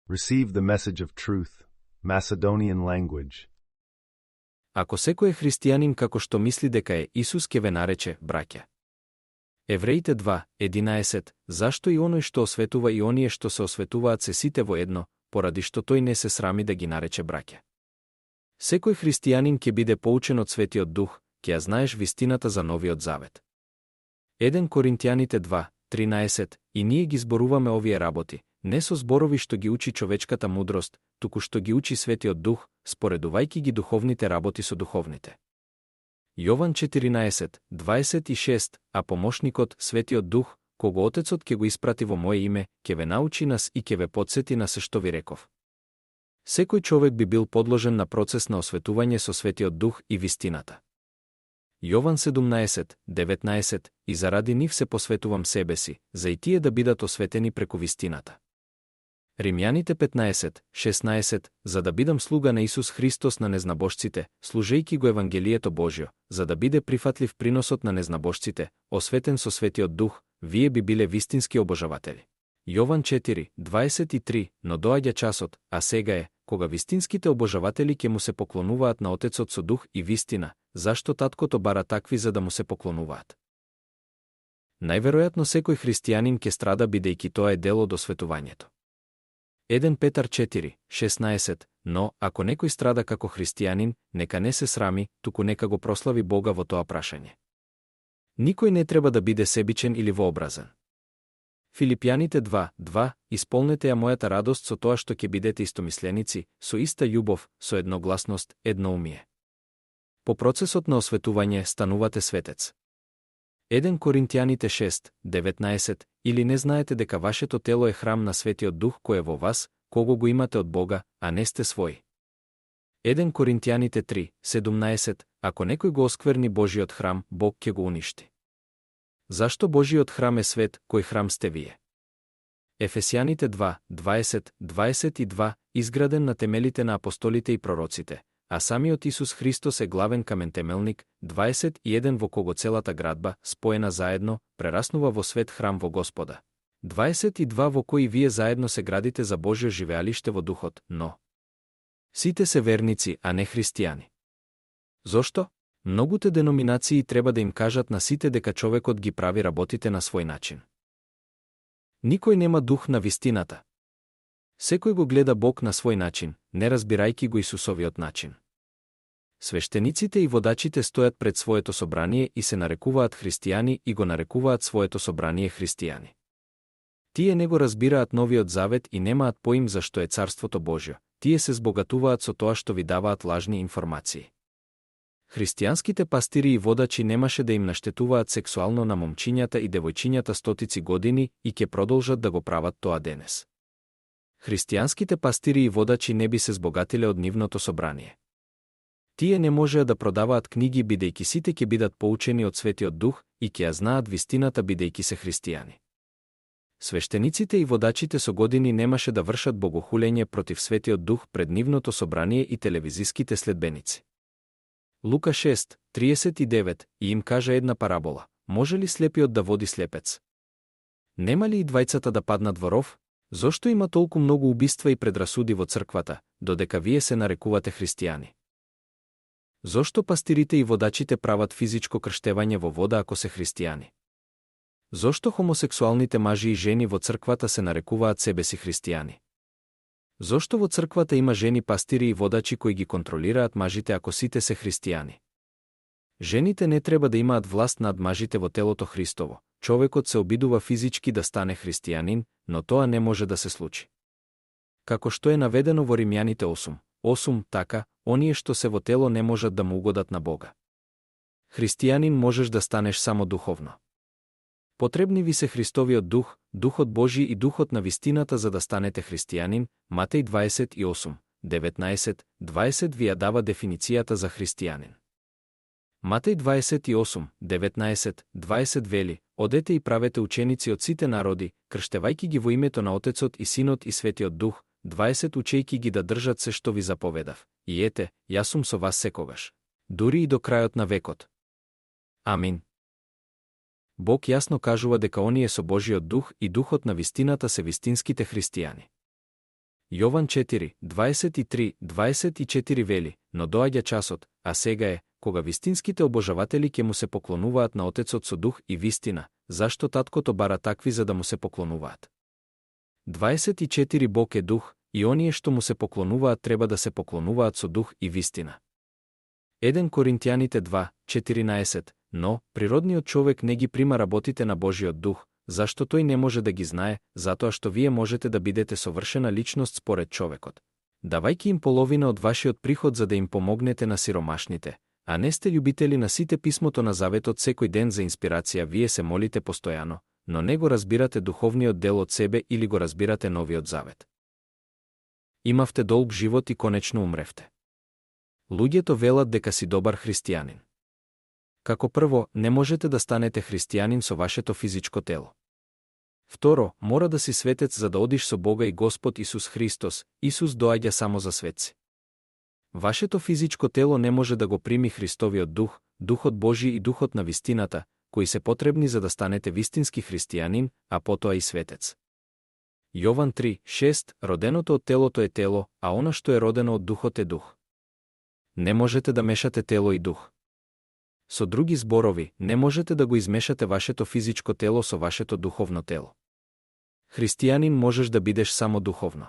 Receive the message of truth, Macedonian language. Ако секој е христијанин како што мисли дека е, Исус ке ве нарече браќа. Евреите 2:11. Зашто и оној што осветува и оние што се осветуваат се сите во едно, поради што тој не се срами да ги нарече браќа. Секој христијанин ќе биде поучен од Светиот Дух, ќе ја знаеш вистината за Новиот Завет. 1 Коринтијаните 2:13. И ние ги зборуваме овие работи, не со зборови што ги учи човечката мудрост, туку што ги учи Светиот Дух, споредувајќи ги духовните работи со духовните. Јован 14:26. А помошникот, Светиот Дух, кого Отецот ќе го испрати во моје име, ќе ве научи нас и ќе ве потсети на се што ви реков. Секој човек би бил подложен на процес на осветување со Светиот Дух и вистината. Јован 17:19. И заради нив се посветувам себе си, за и тие да бидат осветени преку вистината. Римјаните 15:16. За да бидам слуга на Исус Христос на незнабожците, служејќи го Евангелието Божјо, за да биде прифатлив приносот на незнабожците, осветен со Светиот Дух, вие би биле вистински обожаватели. Јован 4:23. Но доаѓа часот, а сега е, кога вистинските обожаватели ќе му се поклонуваат на Отецот со дух и вистина, зашто таткото бара такви за да му се поклонуваат. Најверојатно секој христијанин ќе страда бидејќи тоа е дел од осветувањето. 1 Петар 4:16. Но, ако некој страда како христијанин, нека не се срами, туку нека го прослави Бога во тоа прашање. Никој не треба да биде себичен или вообразен. Филипјаните 2:2. Исполнете ја мојата радост со тоа што ќе бидете истомисленици, со иста љубов, со едногласност, едноумие. По процесот на осветување станувате светец. 1 Коринтијаните 6:19. Или не знаете дека вашето тело е храм на Светиот Дух кој е во вас, кого го имате од Бога, а не сте своји. 1 Коринтијаните 3:17. Ако некој го оскверни Божиот храм, Бог ќе го уништи. Зашто Божиот храм е свет, кој храм сте вие? Ефесјаните 2:20-22. Изграден на темелите на апостолите и пророците, а самиот Исус Христос е главен камен-темелник, 21 во кого целата градба, споена заедно, прераснува во свет храм во Господа. 22 во кој вие заедно се градите за Божјо живеалиште во духот, но сите се верници, а не христијани. Зошто? Многуте деноминации треба да им кажат на сите дека човекот ги прави работите на свој начин. Никој нема дух на вистината. Секој го гледа Бог на свој начин, не разбирајќи го Исусовиот начин. Свештениците и водачите стојат пред своето собрание и се нарекуваат христијани и го нарекуваат своето собрание христијани. Тие не го разбираат Новиот Завет и немаат поим за што е Царството Божјо, тие се збогатуваат со тоа што ви даваат лажни информации. Христијанските пастири и водачи немаше да им наштетуваат сексуално на момчињата и девојчињата стотици години и ќе продолжат да го прават тоа денес. Христијанските пастири и водачи не би се збогатиле од нивното собрание. Тие не можеа да продаваат книги бидејќи сите ќе бидат поучени од Светиот Дух и ќе ја знаат вистината бидејќи се христијани. Свештениците и водачите со години немаше да вршат богохулење против Светиот Дух пред нивното собрание и телевизиските следбеници. Лука 6:39 и им кажа една парабола: може ли слепиот да води слепец? Нема ли и двајцата да паднат во ров? Зошто има толку многу убиства и предрасуди во црквата, додека вие се нарекувате христијани? Зошто пастирите и водачите прават физичко крштевање во вода ако се христијани? Зошто хомосексуалните мажи и жени во црквата се нарекуваат себе си христијани? Зошто во црквата има жени пастири и водачи кои ги контролираат мажите ако сите се христијани? Жените не треба да имаат власт над мажите во телото Христово. Човекот се обидува физички да стане христијанин, но тоа не може да се случи. Како што е наведено во Римјаните 8:8, така, оние што се во тело не можат да му угодат на Бога. Христијанин можеш да станеш само духовно. Потребни ви се Христовиот дух, духот Божи и духот на вистината за да станете христијанин. Матеј 28:19-20 ви ја дава дефиницијата за христијанин. Матеј 28:19-20 вели: одете и правете ученици од сите народи, крштевајќи ги во името на Отецот и Синот и Светиот Дух, 20 учејќи ги да држат се што ви заповедав. И ете, јас сум со вас секогаш, дури и до крајот на векот. Амин. Бог јасно кажува дека оние со Божиот дух и духот на вистината се вистинските христијани. Јован 4, 23, 24 вели, но доаѓа часот, а сега е, кога вистинските обожаватели ќе му се поклонуваат на Отецот со дух и вистина, зашто таткото бара такви за да му се поклонуваат. 24 Бог е дух, и оние што му се поклонуваат треба да се поклонуваат со дух и вистина. 1 Коринтијаните 2, 14, но природниот човек не ги прима работите на Божиот дух, зашто тој не може да ги знае, затоа што вие можете да бидете совршена личност според човекот, давајќи им половина од вашиот приход за да им помогнете на сиромашните, а не сте љубители на сите писмото на заветот секој ден за инспирација, вие се молите постојано, но не го разбирате духовниот дел од себе или го разбирате новиот завет. Имавте долг живот и конечно умревте. Луѓето велат дека си добар христијанин. Како прво, не можете да станете христијанин со вашето физичко тело. Второ, мора да си светец за да одиш со Бога и Господ Исус Христос. Исус доаѓа само за светци. Вашето физичко тело не може да го прими Христовиот дух, Духот Божи и Духот на вистината, кои се потребни за да станете вистински христијанин, а потоа и светец. Јован 3, 6, роденото од телото е тело, а она што е родено од духот е дух. Не можете да мешате тело и дух. Со други зборови, не можете да го измешате вашето физичко тело со вашето духовно тело. Христијанин можеш да бидеш само духовно.